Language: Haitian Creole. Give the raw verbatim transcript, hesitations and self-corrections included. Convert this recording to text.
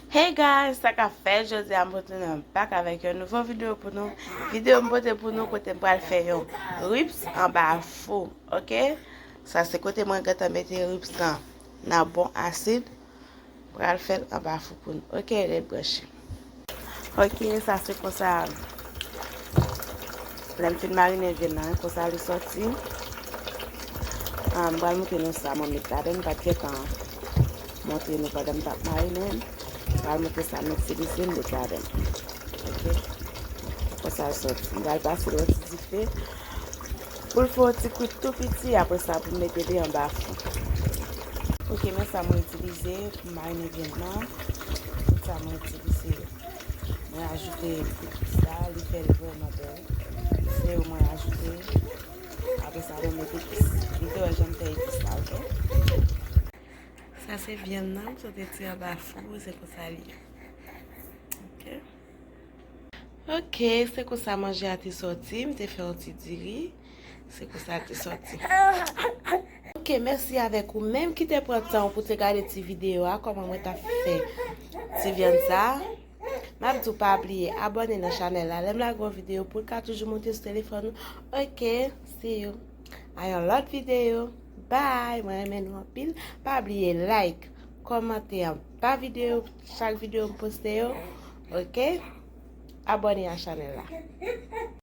Hey guys, sa k ap fèt? Jodi a m retounen back avèk yon nouvo videyo pou nou. Videyo m pote pou nou kote m pral fè yon ribs anba fou, oke? Sa se kote mwen gentan mete ribs lan nan bon asid. Pral fè l anba fou pou nou. Oke, ret branche. Oke, sa se konsa. Lè m fin marinen vyann nan, konsa li sòti. Ah, m pral montre nou sa mwen met ladan l. M pa t gentan montre nou pandan m t ap marinen l. M pral montre sa m itilize m met ladan l. Oke. Konsa l sòti. M pral pase l yon ti dife. Pou l fè yon ti kwit tou piti, apre sa pou m mete li anba fou. Oke, men sa mwen itilize pou m marinen vyann nan. Tout sa mwen itilize. Mwen ajoute epis la, li fè l vrèman bèl. Se yo mwen ajoute. Apre sa, mwen mete epis. Li te wè jan m fè epis la, oke? Sa se vyann nan, m sot retire anba fou, se konsa li ye. Oke. Oke, se konsa manje a te sòti, m te fè yon ti diri. Se konsa l te sòti. Oke, mèsi avèk ou menm ki te pran tan w pou te gade ti videyo a, kòman mwen t ap fè ti vyann sa. M ap di w pa bliye abòne nan chanèl la, lè m lage yon videyo pou l ka toujou monte sou telefòn ou. Oke, see you a yon lòt videyo. Bye, mwen renmen nou anpil. Pa bliye like, kòmante anba videyo, chak videyo m poste yo. Oke? Abòne a chanèl la.